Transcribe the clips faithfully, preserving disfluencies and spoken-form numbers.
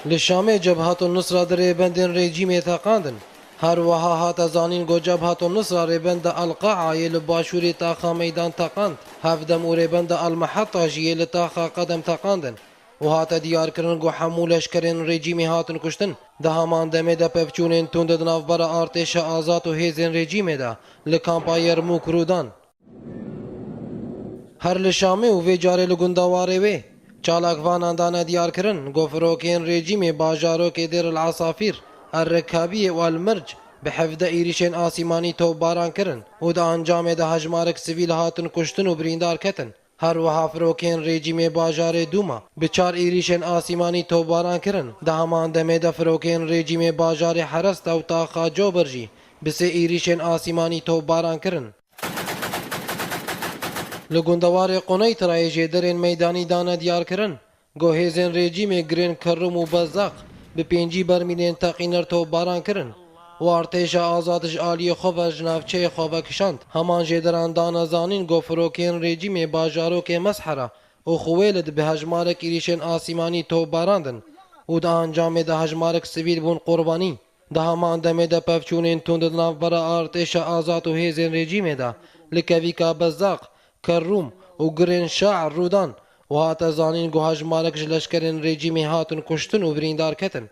Li Şamê Cebhatun Nusra di rêbendên rejîmê teqandin. Her wiha hate zanîn ku Cebhatun Nusra rêbenda El Qaa yê li başûrê taxa Meydan teqand. Hevdem û rêbenda El Meheta jî yê li taxa Qedem teqandin. Û hate diyarkirin ku hemû leşkerên rejîmê hatin kuştin. Di heman demê de pevçûnên tund di navbera artêşa azad û hêzên rejîmê de li kampa Yermûk rû dan. Her li Şamê û vê carê li gundewarê wê, çalakvanan dane diyarkirin ku firokeyên rejîmê bajarokê Dêr el Esafîr, El Rekabiyê û El Mirc bi hevdeh êrîşên asîmanî topbaran kirin û di ancamê de hejmarek sivîl hatin kuştin û birîndar ketin. Her wiha firokeyên rejîmê bajarê Dûma bi çar êrîşên asîmanî topbaran kirin. Di heman demê de firokeyên rejîmê bajarê Heresta û taxa Cober jî bi sê êrîşên asîmanî topbaran kirin. Li gundewarê Quneytrayê jêderên meydanî dane diyarkirin ku hêzên rejîmê girên Kerrûm û Bezaq bi pêncî bermîlên teqîner topbaran kirin û artêşa azad ji aliyê xwe ve ji navçeyê xwe vekişand. Heman jêderan dane zanîn ku firokeyên rejîmê bajarokê Meshera û Xuwêlid bi hejmarek êrîşên asîmanî topbarandin û di ancamê de hejmarek sivîl bûn qurbanî. Di heman demê de pevçûnên tund di navbera artêşa azad û hêzên rejîmê de li kevîka Bezaq, Kerrûm û girên Şair rû dan û hate zanîn ku hejmarek ji leşkerên rejîmê hatin kuştin û birîndar ketin.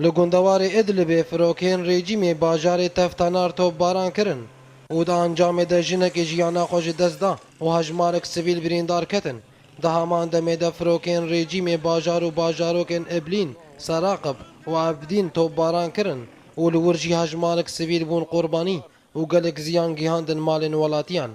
Li gundewarê Idlibê firokeyên rejîmê bajarê Teftanar topbaran kirin û di ancamê de jinekê jiyana xwe ji dest da û hejmarek sivîl birîndar ketin. Di heman demê de firokeyên rejîmê bajar û bajarokên Iblîn, Seraqib û Ebdîn topbaran kirin û li wir jî hejmarek sivîl bûn qurbanî û gelek ziyan gihandin malên welatiyan.